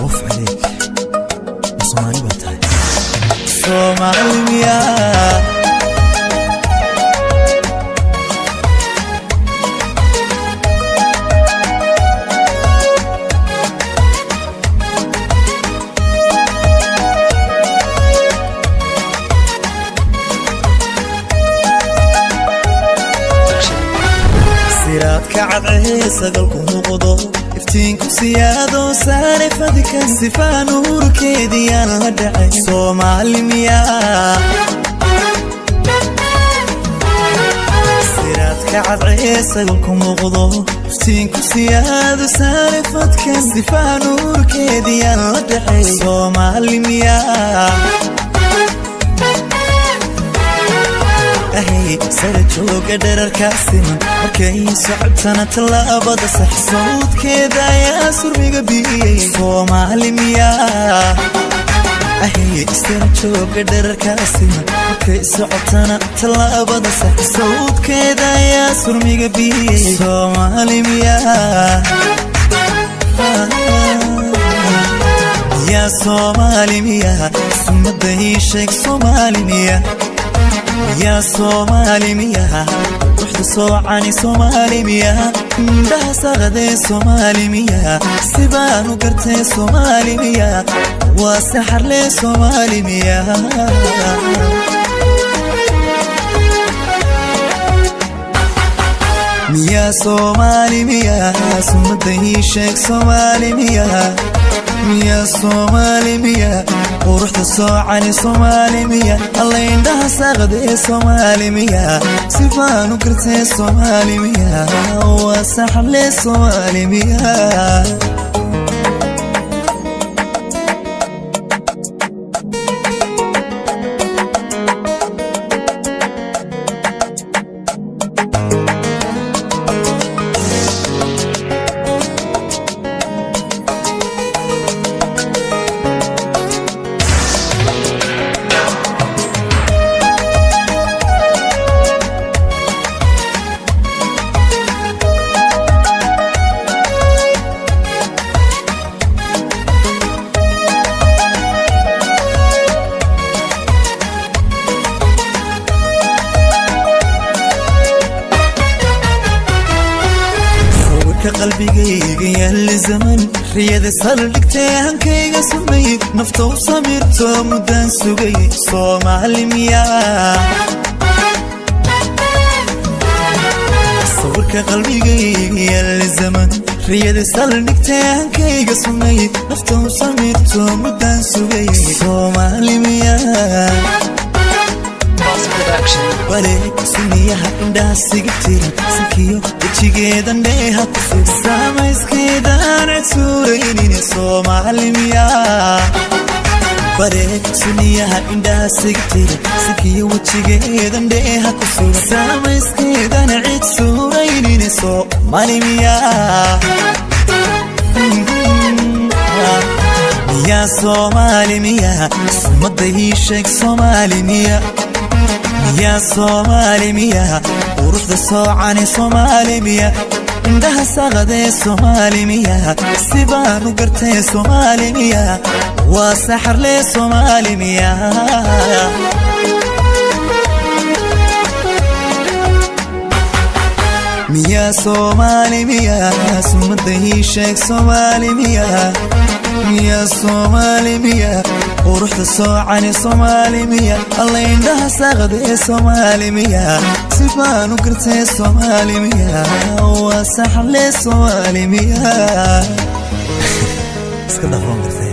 Waf عليك, Soomaali baa tahay. Soomaali miyaa? Siraadka cadcee sagalku muuqdo, iftiinku siyaado, saare fadka sifaa nuurkeediyaan la dhacay. Soomaali miyaa? Siraadka cadcee sagalku muuqdo, iftiinku siyaado, saare fadka sifaa nuurkeediyaan la dhacay. Soomaali miyaa? Ahay, sara jooga dherarkaa siman, markay socotana tallaabada sax, sawdkeeda ayaa surmiga biyey. Soomaali miyaa? Ahay, sara jooga dherarkaa siman, markay socotana tallaabada sax, sawdkeeda ayaa surmiga biyey. Soomaali miyaa? Yaa Soomaali miyaa? Sumada ii sheeg, Soomaali miyaa? Yaa Soomaali miyaa? Ruuxda soocani Soomaali miyaa? Indhaha saqadee Soomaali miyaa? Sibaan u gartee Soomaali miyaa? Waa saxarlee Soomaali miyaa? Miyaa Soomaali miyaa? Sumada ii sheeg, Soomaali miyaa? Miyaa Soomaali miyaa? Quruxda soocani Soomaali miya? Alla, indhaha saaqadee Soomaali miya? Sifaan u gartee Soomaali miya? Waa saxle Soomaali miya? Sawirka qalbigayga yaalla zaman, riyada saldhigtee hankayga sumay, nafta u samirto muddaan sugay. Soomaali miyaa? Sawirka qalbigayga yaalla zaman, riyada saldhigtee hankayga sumay, nafta u samirto muddaan sugay. Soomaali miyaa? Boss Production. Bale suniyaha, indhaha sigibtira, sankiyo wejigeedan dheeha ku sug, samayskeedaan cedsuuraynine. Soomaali miyaa? Bare suniyaha, indhaha sigibtira, sankiyo wejigeedan dheeha ku sug, samayskeedan cid suuraynine. Soomaali miyaa? Miyaa Soomaali miyaa? Sumada ii sheeg, Soomaali miya? Miyaa Soomaali miyaa? Quruxda soocani Soomaali miya? Indhaha saqadee Soomaali miya? Sibaan u gartee Soomaali miya? Waa saxarlee Soomaali miya? Miyaa Soomaali miyaa? Sumada ii sheeg, Soomaali miyaa? Miyaa Soomaali miyaa? Quruxda soocani Soomaali miya? Alla, indhaha saqadee Soomaali miya? Sibaan u gartee Soomaali miya? Waa saxle Soomaali miya? Iska dhafroon gartee.